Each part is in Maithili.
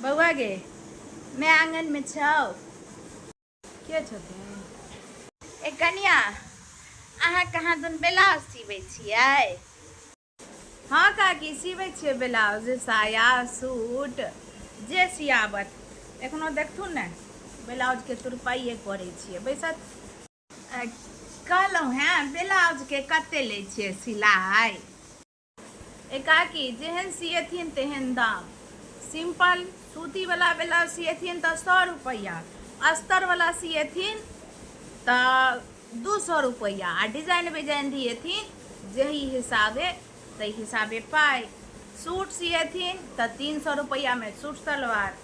बौआ गे, माय आङनमे छौ? के छथिन? ए कनिया, अहाँ कहाँ दुन ब्लाउज सिबै छियै? हँ काकी, सिबै छियै ब्लाउज, साया, सूट, जे सियाबत। एखनो देखथुन ने, ब्लाउजके तुरपाइए करै छियै। बैसत। कहलहुँ हेँ, ब्लाउजके कते लै छियै सिलाइ? ए काकी, जेहन सिएथिन तेहन दाम। सिम्पल सूतीवला ब्लाउज सिएथिन तऽ 100 रुपैआ, अस्तरवला सिएथिन तऽ 200 रुपैआ आ डिजाइन विजाइन दिएथिन जेहि हिसाबे ताहि हिसाबे पाइ। सूट सिएथिन तऽ 300 रुपैआमे सूट सलवार।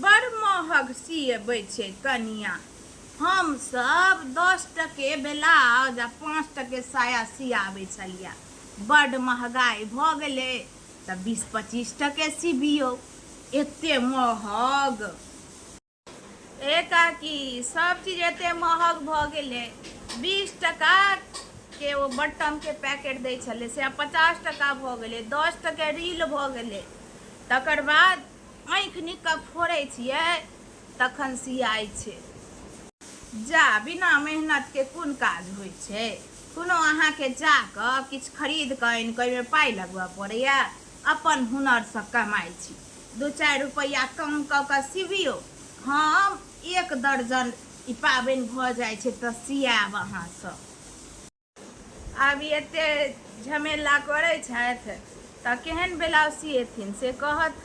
बड़ महग सिएबै छै कनिआ। हमसभ 10 टके ब्लाउज आ 5 टके साया सियाबै छलियै। बड्ड महगाइ भऽ गेलै तऽ 20-25 टके सिबियौ। एते महग। ए काकी, सब चीज एते महग भऽ गेलै। 20 टकाके ओ बटमके पैकेट दै छलै से आब 50 टका भऽ गेलै। 10 टके रील भऽ गेलै। तकर बाद आँखि नीक कऽ फोड़ै छियै तखन सियाइ छै। जा, बिना मेहनतके कोन काज होइ छै? कोनो अहाँके जा कऽ किछु खरीद कऽ आनि कऽ ओहिमे पाइ लगबऽ पड़ैए? अपन हुनरसँ कमाइ छी। 2-4 रुपैआ कम कऽ कऽ सिबियौ। हम एक दर्जन ई पाबनि भऽ जाइ छै तऽ सियाएब अहाँसँ। आब ई एते झमेला करै छथि तऽ केहन ब्लाउज सिएथिन से कहत।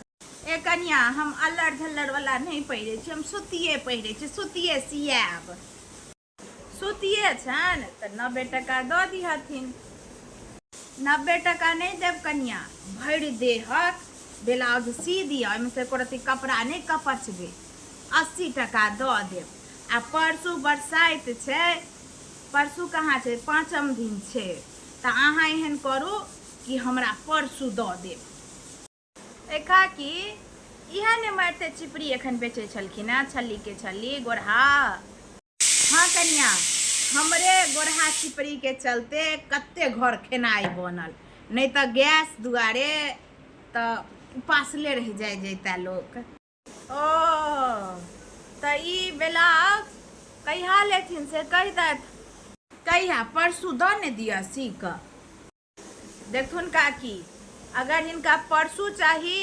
ए कनिया, हम अल्लर झल्लर वाला नहि पहिरै छी, हम सूतिए पहिरै छी, सूतिए सियाएब। सूतिए छनि तऽ 90 टका दऽ दिहथिन। 90 टका नहि देब कनिया, भरि देहक ब्लाउज सी दिअ, ओहिमे से एको रत्ती कपड़ा नहि कपचबै, 80 टका दऽ देब। आ परसू बरसाइत छै, परसू कहाँ छै, पाँचम दिन छै, तऽ अहाँ एहन करू कि हमरा परसू दऽ देब। ए काकी, इएह ने मारिते चिपरी एखन बेचै छलखिन हेँ, छल्लीके छल्ली, गोरहा। हँ कनिया, हमरे गोरहा चिपरीके चलते कते घर खेनाइ बनल, नहि तऽ गैस दुआरे तऽ उपासले रहि जाइ जैता लोक। ओ तऽ ई ब्लाउज कहिया लेथिन से कहि दैथ। कहिया? परसू दऽ ने दिअ सी कऽ। देखथुन काकी, अगर हिनका परसू चाही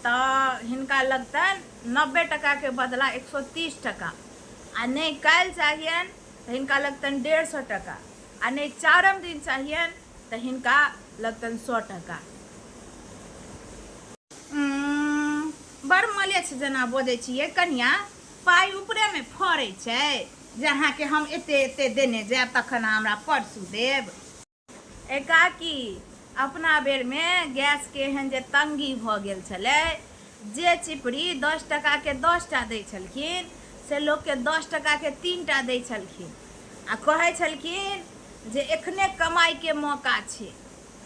तऽ हिनका लगतनि 90 टकाके बदला 130 टका, आ नहि काल्हि चाहियनि तऽ हिनका लगतनि 150 टका, आ नहि चारम दिन चाहियनि तऽ हिनका लगतनि 100 टका। बड़ मलेच्छ जेना बजै छियै कनिया, पाइ ऊपरेमे फड़ै छै जे अहाँके हम एते एते देने जायब तखन अहाँ हमरा परसू देब। ए काकी, अपना बेरमे गैसके एहन जे तंगी भऽ गेल छलै, जे चिपरी 10 टकाके 10टा दै छलखिन से लोकके 10 टकाके 3टा दै छलखिन आ कहै छलखिन जे एखने कमाइके मौका छै,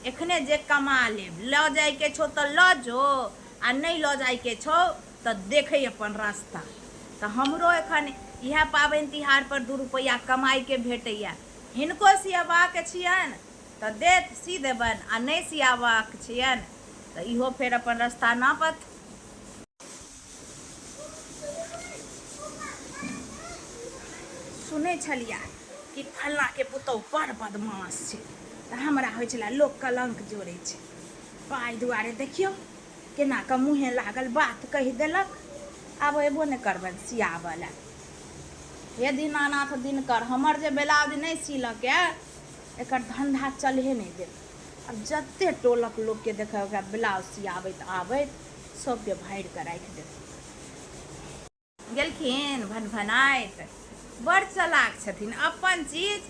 एखने जे कमा लेब, लऽ जाइके छौ तऽ लऽ जो आ नहि लऽ जाइके छौ तऽ देखै अपन रास्ता। तऽ हमरो एखन इएह पाबनि तिहारपर 2 रुपैआ कमाइके भेटैए। हिनको सियबाक छियनि तऽ देत, सी देबनि आ नहि सियाबाक छियनि तऽ इहो फेर अपन रस्ता नापत। सुनै छलियै कि फल्लाँके पुतहु बड़ बदमाश छै, तऽ हमरा होइ छलै लोक कलङ्क जोड़ै छै पाइ दुआरे। देखियौ केना कऽ मुँहे लागल बात कहि देलक। आब अयबो नहि करबनि सियाबऽ लए। हे दीनानाथ दिनकर, हमर जे ब्लाउज नहि सिलक एकर धन्धा चलहे नहि देत। आब जतेक टोलक लोकके देखबै ओकरा ब्लाउज सियाबैत आबैत सबके भरि कऽ राखि देत। गेलखिन भनभनाइत। बड़ चलाक छथिन। अपन चीज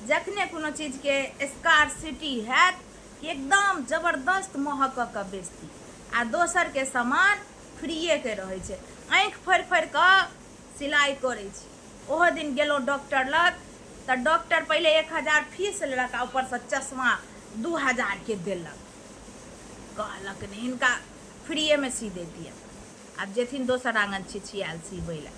जखने कोनो चीजके स्कारसिटी हैत कि एकदम जबरदस्त महग कऽ कऽ बेचती आ दोसरके सामान फ्रीएके रहै छै। आँखि फोड़ि फोड़ि कऽ सिलाइ करै छी। ओहो दिन गेलहुँ डॉक्टर लग तऽ डॉक्टर पहिले 1000 फीस लेलक आ ऊपरसँ चश्मा 2000के देलक। कहलक नहि हिनका फ्रीएमे सी दैतियै। आब जेथिन दोसर आङ्गन छिछियाएल सिबै लए।